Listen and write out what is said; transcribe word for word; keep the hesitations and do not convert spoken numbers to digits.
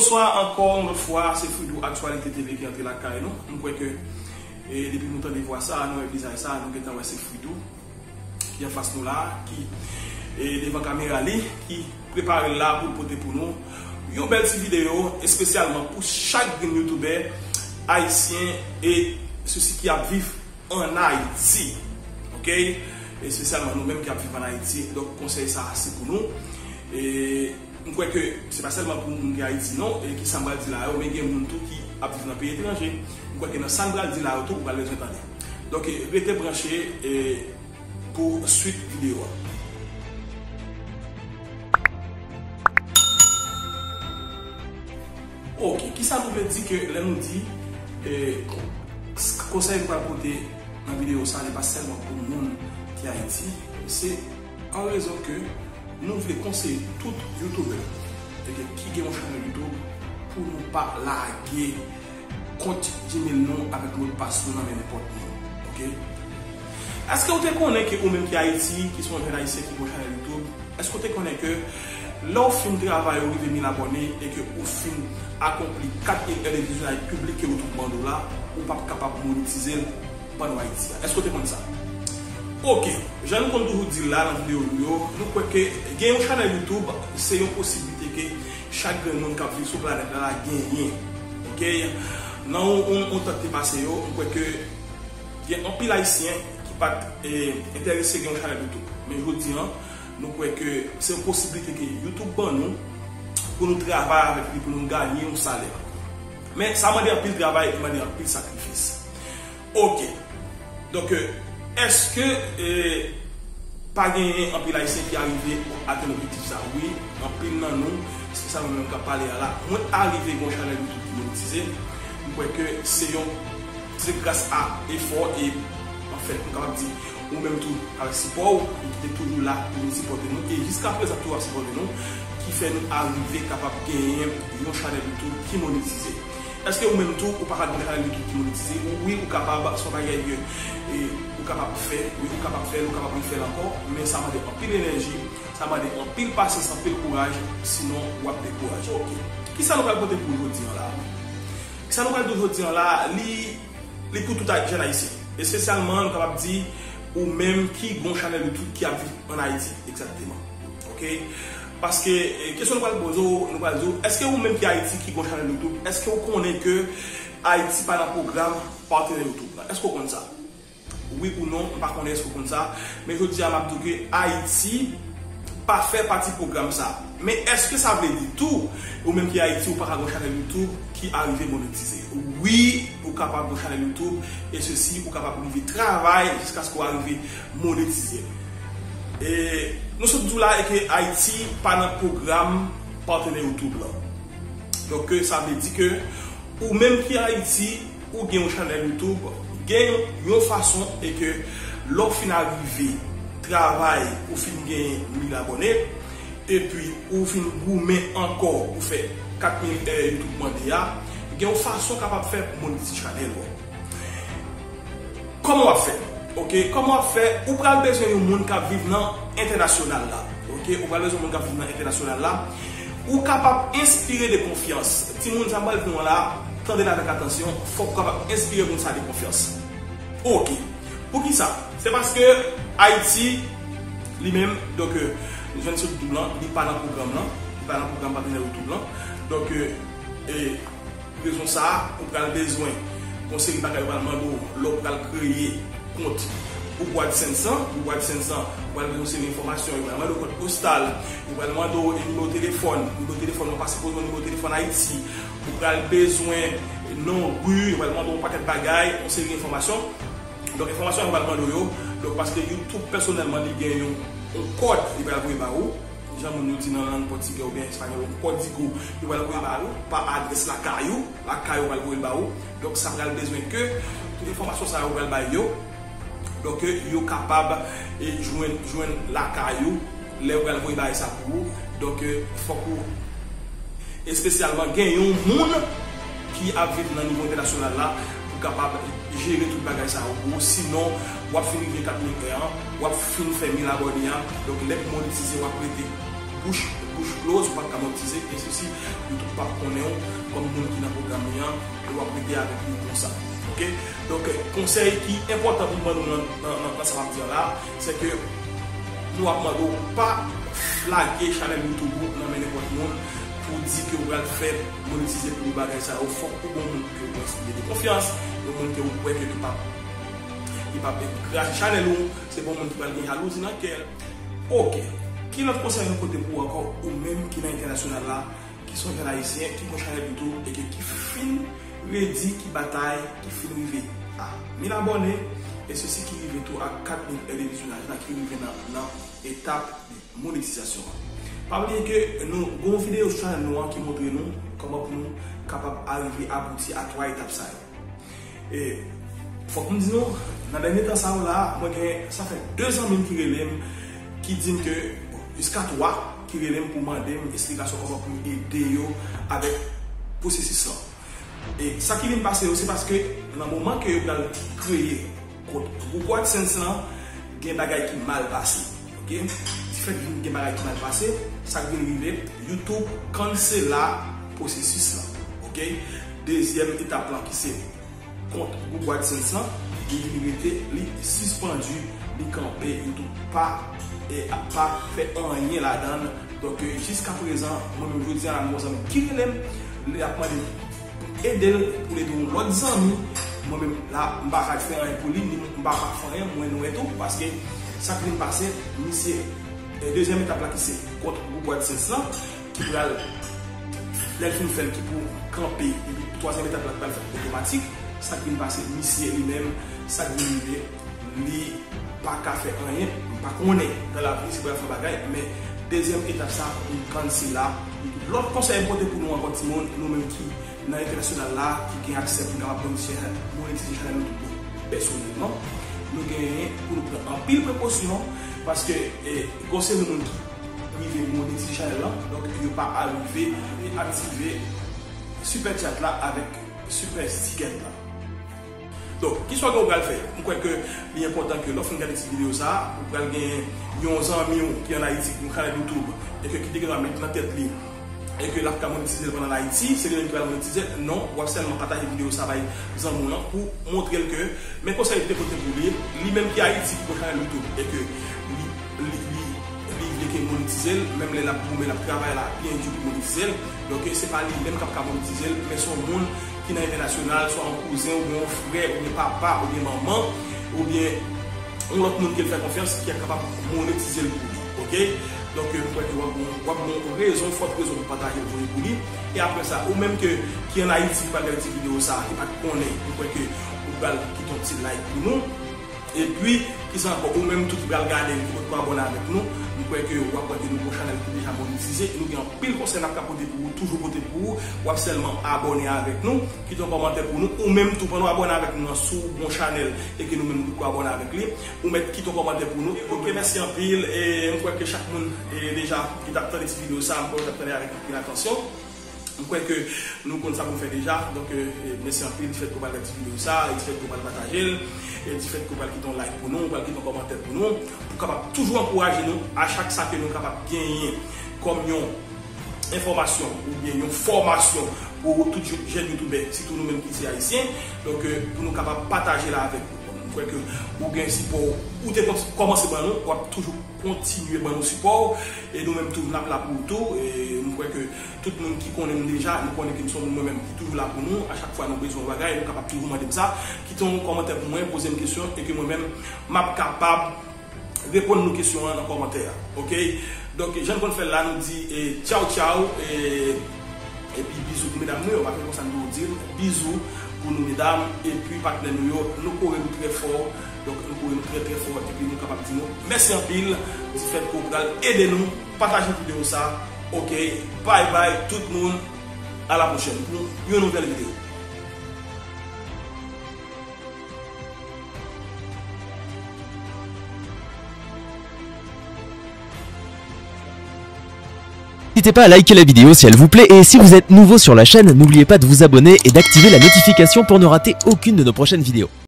Bonswa ankò yon lòt fwa, se Fridou Aktyalite T V ki antre lakay nou. M kwè ke, e, depi nou tande vwa sa, nou wè vizaj sa, nou gentan wè se Fridou ki anfas nou la, ki, e, devan kamera li, ki prepare l la pou l pote pou nou yon bèl ti videyo espesyalman pou chak grenn youtubè ayisyen e sisi ki ap viv ann Ayiti. Oke? Espesyalman nou menm ki ap viv ann Ayiti. Donk, konsèy sa a se pou nou. E m kwè ke se pa sèlman pou moun ki Ayiti, non, e ki sa m pral di la yo, men gen moun tou ki ap viv nan peyi etranje. M kwè ke nan sa m pral di la yo tou, ou pral bezwen tande. Donk, e, rete branche, e, pou swit videyo a. Oke, kisa nou vle di ke lè nou di, e, konsèy nou pral pote nan videyo sa, li pa sèlman pou moun ki Ayiti, se an rezon ke nou vle konseye tout youtubè, e, ki gen yon chanèl YouTube, pou nou pa lage kont Gmail nou avèk modpas nou nan men nenpòt moun. Oke? Èske w te konnen ke ou menm ki Ayiti, ki se yon jèn ayisyen ki gen yon chanèl YouTube, èske w te konnen ke lè w fin travay, ou rive mil abòne e ke ou fin akonpli kat mil è de vizyonaj piblik ke YouTube mande w la, ou p ap kapab monetize l pandan w Ayiti a? Èske w te konn sa? Oke, jan nou konn toujou di l la nan videyo nou yo, nou kwè ke gen yon chanèl YouTube, se yon posiblite ke chak grenn moun k ap viv sou planèt la, la genyen. Oke? Nan yon, yon, yon tan ki te pase yo, m kwè ke gen anpil ayisyen ki pa t, e, enterese gen yon chanèl YouTube. Men jodi an, nou kwè ke se yon posiblite ke YouTube ban nou pou nou travay avèk li, pou nou genyen yon salè. Men sa mande anpil travay, li mande anpil sakrifis. Oke. Donk, e, èske, e, pa genyen anpil ayisyen ki arive atenn objektif sa? Wi, anpil nan nou, se sa mwen menm k ap pale a la. Mwen arive gen yon chanèl YouTube ki monetize. M kwè ke se yon, se gras a efò e, anfèt, m kapab di, ou menm tou, avèk sipò w, ou ki te toujou la pou vin sipòte nou, e jiska prezan tou ap sipòte nou, ki fè nou arive kapab genyen yon chanèl YouTube ki monetize. Èske ou menm tou, ou pa ka gen yon chanèl YouTube ki monetize? Wi, ou kapab, se yon bagay ke, e, ou kapab fè, wi, ou kapab fè l, ou kapab refè l ankò, men sa mande anpil enèji, sa mande anpil pasyans, anpil kouraj, sinon w ap dekouraje. Oke. Kisa nou pral pote pou jodi an la? Kisa nou pral di jodi an la, li, li pou tout jèn ayisyen. Espesyalman, nou kapab di, ou menm ki gen yon chanèl YouTube ki ap viv ann Ayiti, egzakteman. Oke? Paske, e, kesyon nou pral poze w, nou pral di w, èske ou menm ki Ayiti ki gen yon chanèl YouTube, èske ou konnen ke Ayiti pa nan pwogram patenè YouTube la? Èske ou konn sa? Wi ou non, m pa konnen èske ou konn sa, men jodi a m ap di w ke Ayiti pa fè pati pwogram sa. Men èske sa vle di tou, ou menm ki Ayiti, ou pa ka gen yon chanèl YouTube ki arive monetize? Wi, ou kapab gen yon chanèl YouTube, e sesi, ou kapab rive travay jiskaske w arive monetize. E nou sot di w la e ke Ayiti pa nan pwogram patenè YouTube lan. Donk, sa vle di ke ou menm ki Ayiti, ou gen yon chanèl YouTube, gen yon fason e ke lè w fin arive travay, ou fin gen mil abòne, epi ou vin goumen ankò pou fè kat mil è YouTube mande a, gen yon fason w kapab fè pou monetize chanèl ou. Kòman w ap fè? Oke, kòman w ap fè? Ou pral bezwen yon moun k ap viv nan entènasyonal la. Oke, ou pral bezwen yon moun k ap viv nan entènasyonal la. Ou kapab enspire de konfyans. Timoun sa m pral di nou an la, tande l avèk atansyon, fòk ou kapab enspire moun sa de konfyans. Oke. Poukisa? Se paske Ayiti, li menm, donk, euh, nou jwenn sou YouTube lan, li pa nan pwogram lan, li pa nan pwogram patenè YouTube lan. Donk, euh, e rezon sa a, ou pral bezwen yon seri bagay yo pral mande w lè w pral kreye kont Google AdSense lan. Google AdSense lan, ou pral gen yon seri enfòmasyon, yo pral mande w kòd postal, yo pral mande w nimewo telefòn, nimewo telefòn ou pa sipoze yon nimewo telefòn Ayiti, ou pral bezwen non, ri, yo pral mande w yon pakèt bagay, yon seri enfòmasyon. Donk, enfòmasyon yo pral mande w yo, donk, paske YouTube pèsonèlman li gen yon, yon kòd li pral voye ba ou, jan moun yo di nan lang pòtigè oubyen espanyòl, yon kòdigo, yo pral voye ba ou pa adrès lakay ou, lakay ou pral voye l ba ou. Donk, sa pral bezwen ke tout enfòmasyon sa yo pral bay yo. Donk, yo kapab, e, jwenn, jwenn lakay ou lè yo pral voye bagay sa pou ou. Donk, fòk ou espesyalman gen yon moun ki ap viv nan nivo entènasyonal la pou kapab jere tout bagay sa yo pou ou. Sinon, w ap fin rive kat mil è an, w ap fin fè mil abòne an. Donk, lè pou monetize, w ap rete bouch, bouch close, ou pa ka monetize, e sesi, YouTube p ap konnen w kòm moun ki nan pwogram li an, e w ap rete avèk li konsa. Oke? Donk, konsèy ki enpòtan pou m ban nou nan, nan, nan, nan sa m ap di an la, se ke nou ap mande w pa lage chanèl YouTube ou nan men nenpòt moun pou di ke w pral fè monetize pou bagay sa yo. Fòk ou gon moun ke w estime de konfyans, yon moun ke w kwè ke li p ap, li p ap krache chanèl ou, se pa yon moun ki pral gen jalouzi nan kè l. Oke. Ki lòt konsèy nou pote pou ou ankò, ou menm ki nan entènasyonal la, ki se yon jèn ayisyen, ki gon chanèl YouTube e ke ki fin redi, ki batay, ki fin rive a mil abòne, e sesi ki rive tou a kat mil è de vizyonaj la, ki rive nan, nan etap monetizasyon an. Pa bliye ke nou gon videyo sou chanèl nou an ki montre nou kòman pou nou kapab arive abouti a twa etap sa yo. E fòk m di nou, nan dènye tan sa yo la, mwen gen, sa fè de zanmi m ki rele m, ki di m ke, bon, jiska twa ki rele m pou mande m esplikasyon kòman pou m ede yo avèk pwosesis lan. E sa ki vin pase yo, se paske nan moman ke yo pral kreye kont Google AdSense lan, gen bagay ki mal pase. Oke? Difèt vin gen bagay ki mal pase, sa k vin rive, YouTube kansela pwosesis lan. Oke? Dezyèm etap lan ki se kont Google AdSense lan, li vin rete, li sispandi, li kanpe, YouTube pa, e, ap pa fè anyen ladan l. Donk, e, jiska prezan, mwen menm jodi a la, m gon zanmi ki rele m, li ap mande m ede l pou l ede yon lòt zanmi. Mwen menm la, m pa ka fè anyen pou li, ni m pa ka fè anyen, mwen nwè tou, paske sa k vin pase, misye, e, dezyèm etap la ki se kont Google AdSense lan, ki pral, lè l fin fè l, ki pou kanpe, epi twazyèm etap la ki pral fèt otomatik, sa k vin pase, misye li menm, sa k vin rive, li pa ka fè anyen, m pa konnen nan lavni si pral fè bagay, men dezyèm etap sa, m kansela. Lòt konsèy m pote pou nou ankò timoun, nou menm ki nan entènasyonal la, ki gen aksè pou n kapab monetize, monetize chanèl nou tou pèsonèlman, nou genyen pou nou pran anpil prekosyon, paske, e, gon seri moun ki rive monetize chanèl lan, donk yo pa arive e aktive Super Chat la avèk Super Sticker la. Donk, kisa w pral fè? M kwè ke li enpòtan ke lè w fin gade ti videyo sa a, ou pral gen yon zanmi w ki ann Ayiti, ki gen yon chanèl YouTube, e ke ki te gentan met nan tèt li, e ke l ap ka monetize l pandan l Ayiti, se li menm ki pral monetize l. Non, w ap sèlman pataje videyo sa a bay zanmi w lan pou montre l ke, men konsèy li te pote pou li, li menm ki Ayiti, ki gon chanèl YouTube, e ke li, li, li, li vle ke monetize l, menm lè l ap goumen, l ap travay la byen di pou monetize l. Donk, se pa li menm k ap ka monetize l, men se yon moun ki nan entènasyonal, swa yon kouzen, oubyen yon frè, oubyen papa, oubyen manman, oubyen yon lòt moun ke l fè konfyans, ki ap kapab monetize l pou li, oke? Donk, m kwè ke w ap gon, w ap gon rezon, fòt rezon pou pataje l voye pou li. E apre sa, ou menm ke, ki ann Ayiti, ki pral gade ti videyo sa a, ki pa t konnen, m kwè ke ou pral kite yon ti like pou nou. Epi, kisa ankò, ou menm tou ki pral gade l, ki potko abòne avèk nou, m kwè ke w ap wè ke nou gon chanèl ki deja monetize, e nou gen anpil konsèy n ap ka pote pou ou, toujou pote pou ou, w ap sèlman abòne avèk nou, kite yon kòmantè pou nou, ou menm tou pandan w abòne avèk nou an, si w gon chanèl e ke nou menm nou potko abòne avèk li, ou mèt kite yon kòmantè pou nou. Oke, mèsi anpil, e m kwè ke chak moun, e, deja ki t ap tande ti videyo sa a, m kwè yo t ap tande avèk anpil atansyon. M kwè ke nou konn sa pou n fè deja. Donk, e, e, mèsi anpil difèt ke w pral gade ti videyo sa, e difèt ke w pral pataje l, e difèt ke w pral kite yon like pou nou, w pral kite yon kòmantè pou nou, pou kapab toujou ankouraje nou a chak sa ke nou kapab genyen kòm yon enfòmasyon oubyen yon fòmasyon pou tout jèn youtubè, sitou nou menm ki se ayisyen. Donk, e, pou nou kapab pataje la avèk ou. M kwè ke ou gen sipò ou te kòm-, kòmanse ban nou, w ap toujou kontinye ban nou sipò w. E nou menm tou, n ap la pou ou tou. E m kwè ke tout moun ki konnen m deja, nou konnen ke m se yon moun mwen menm ki toujou la pou nou. A chak fwa nou bezwen yon bagay, nou kapab toujou mande m sa. Kite yon kòmantè pou mwen, poze m kesyon, e ke mwen menm, m ap kapab reponn nou kesyon an nan kòmantè a. Oke? Donk, jan n konn fè l la, nou di, e, tchaw, tchaw, e, epi bizou pou medam nou yo, pa gen konsa nou di l, bizou pou nou medam, epi patnè nou yo, nou kore nou trè fò, donk nou kore nou trè, trè fò, epi nou kapab di nou mèsi anpil, difèt ke w pral ede nou, pataje videyo sa, oke, bay bay tout moun, a la pwochèn pou yon nouvèl videyo. N'hésitez pas à liker la vidéo si elle vous plaît et si vous êtes nouveau sur la chaîne, n'oubliez pas de vous abonner et d'activer la notification pour ne rater aucune de nos prochaines vidéos.